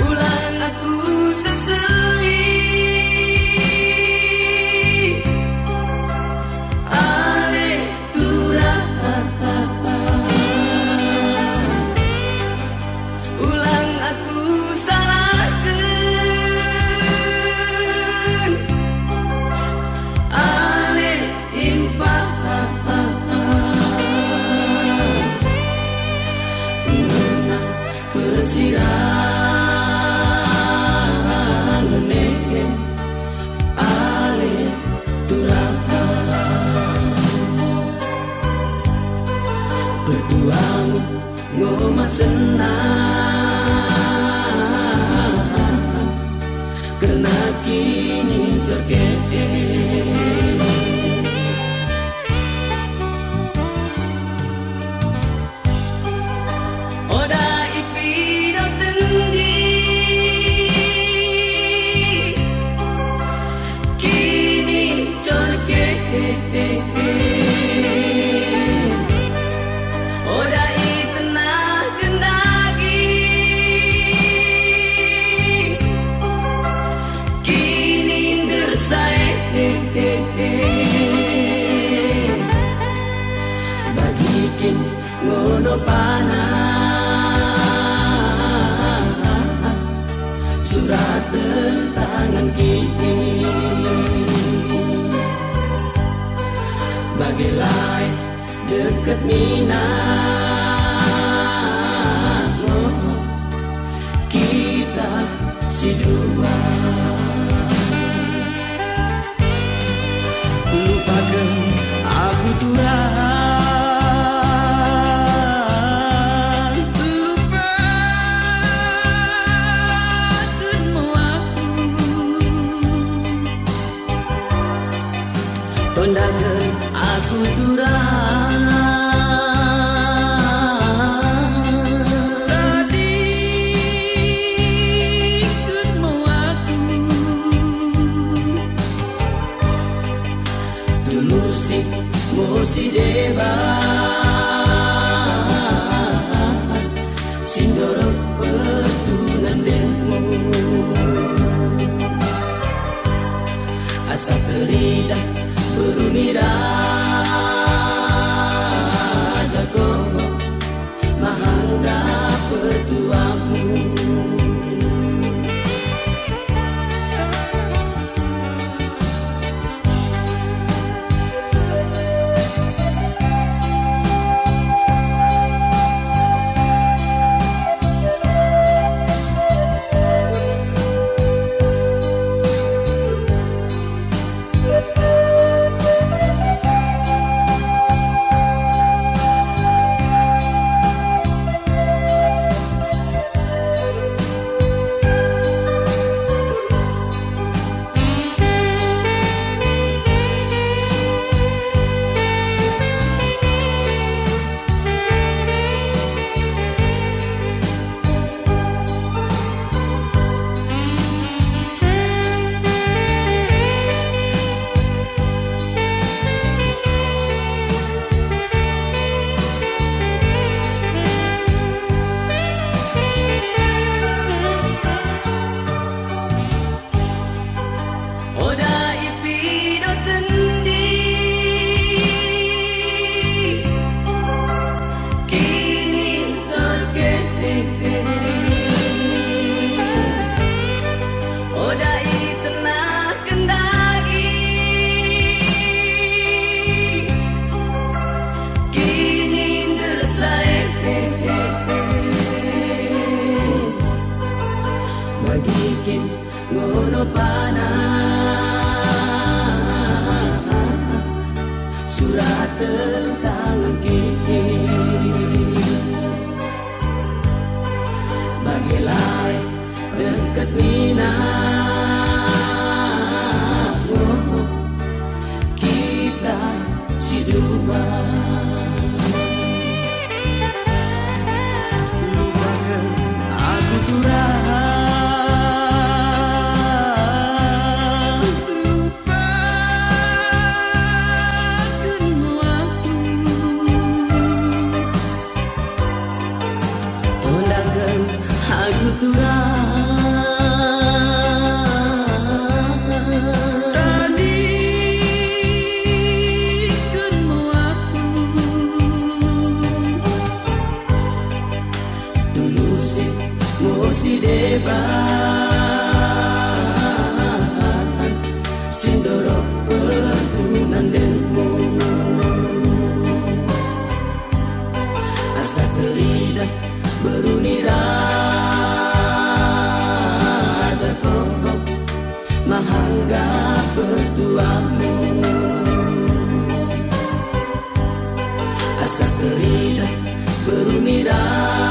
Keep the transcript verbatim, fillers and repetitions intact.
Ulang aku seseli, ale turang. Ulang aku salahken, ale impa. Menang persirangen e, ale turang. Petuamu ngo ma senang, kerna kinincor ke. Oda ipido tendi kinincor ke. Oda itenahken daging kinindersa e. Bagi kin ngo no pana suraten tangan ki. Bage lae dekket mina kita si dua. Lupaken aku turang, lupaken mo aku. Tondaken aku turang, tadingken mo aku. Tulusi mo si deba si ndorok pertunan denmu. Asa teridah berru mi da Gelai dekket mina, kita si dua. Lupaken aku turang. Lupaken mo aku. Tondaken aku turang. Tadingken mo aku. Tulusi mo si deba, sindorok pertunan denmu. Asa teridah berru ni Raja Kobong mahangga pertuanmu. Asa teridah berru ni Raja